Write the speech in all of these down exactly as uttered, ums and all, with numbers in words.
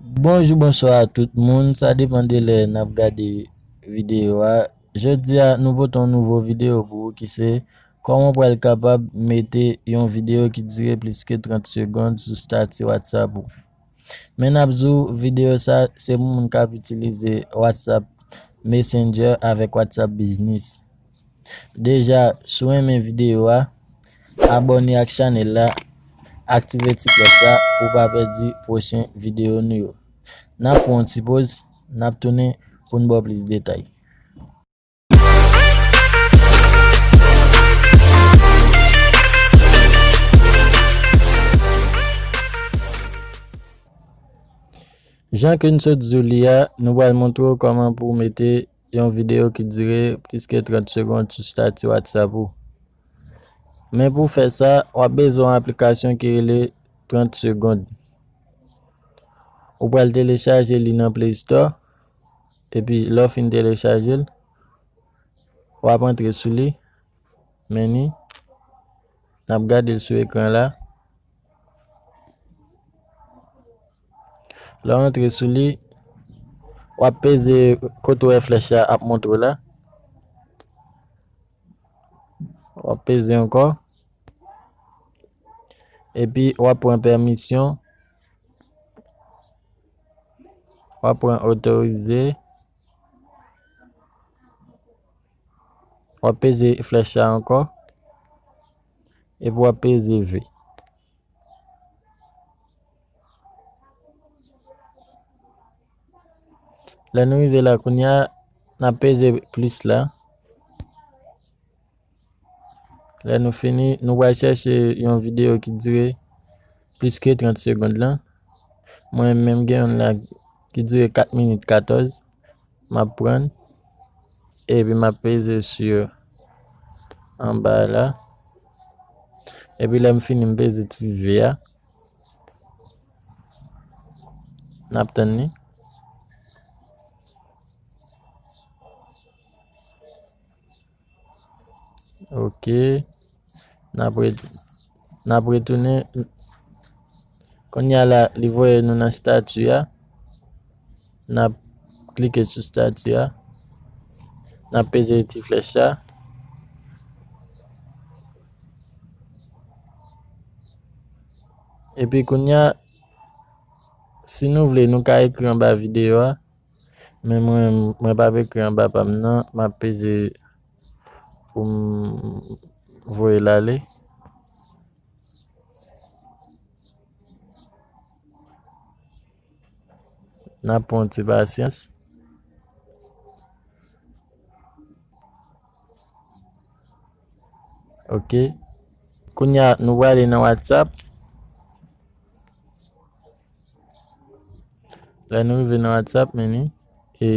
Bonjou, bonswa a tout moun. Sa depann de lè n ap gade videyo a. Jodi a, nou pote yon nouvo videyo pou ou ki se kòman w pral kapab mete yon videyo ki dire plis ke trant segonn sou stati WhatsApp ou. Men n ap di w, videyo sa se pou moun k ap itilize WhatsApp Messenger avèk WhatsApp Business. Deja, si w renmen videyo a, abòne ak chanèl la, aktive ti klòch la pou w pa pèdi pwochen videyo nou yo. N ap pran yon ti poz, n ap tounen pou n ba w plis detay. Jan ke n sot di w li a, nou pral montre w kòman pou w mete yon videyo ki dire plis ke trant segonn sou stati WhatsApp ou. Men pou w fè sa, w ap bezwen yon aplikasyon ki rele trant segonn. Ou pral telechaje li nan Play Store, epi lè w fin telechaje l, w ap antre sou li, men ni, n ap gade l sou ekran la. Lè w antre sou li, w ap peze kote w wè flèch la ap montre w la. W ap peze ankò. Epi, w ap pran pèmisyon. W ap pran otorize. W ap peze flèch la ankò. Epi w ap peze V. Lè nou rive la kounye a, n ap peze plis la. Lè nou fini, nou pral chèche yon videyo ki dire plis ke trant segonn lan. Mwen menm gen youn la ki dire kat minit katòz. M ap pran l, epi m ap peze sou anba la. Epi lè m fini, m peze ti V a. N ap tann li. Ok. N ap re-, n ap retounen. Kounye a la, li voye nou nan stati a. N ap klike sou stati a. N ap peze ti flèch la. Epi kounye a, si nou vle, nou ka ekri anba videyo a. Men mwen, mwen p ap ekri anba pa m nan, m ap peze pou m voye l ale. N ap pran yon ti pasyans. Ok. Kounye a, nou prale nan WhatsApp. Lè nou rive nan WhatsApp, men ni, e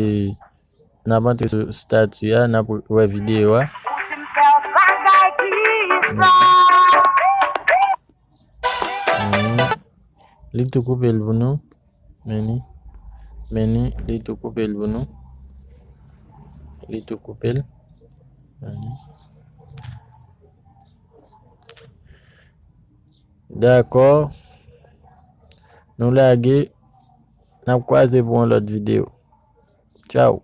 n ap antre sou stati a, n ap wè videyo a. Men ni, li tou koupe l pou nou. Men ni, men ni, li tou koupe l pou nou. Li tou koupe l. Men ni. Dakò. Nou lage. N ap kwaze pou yon lòt videyo. Tchaw.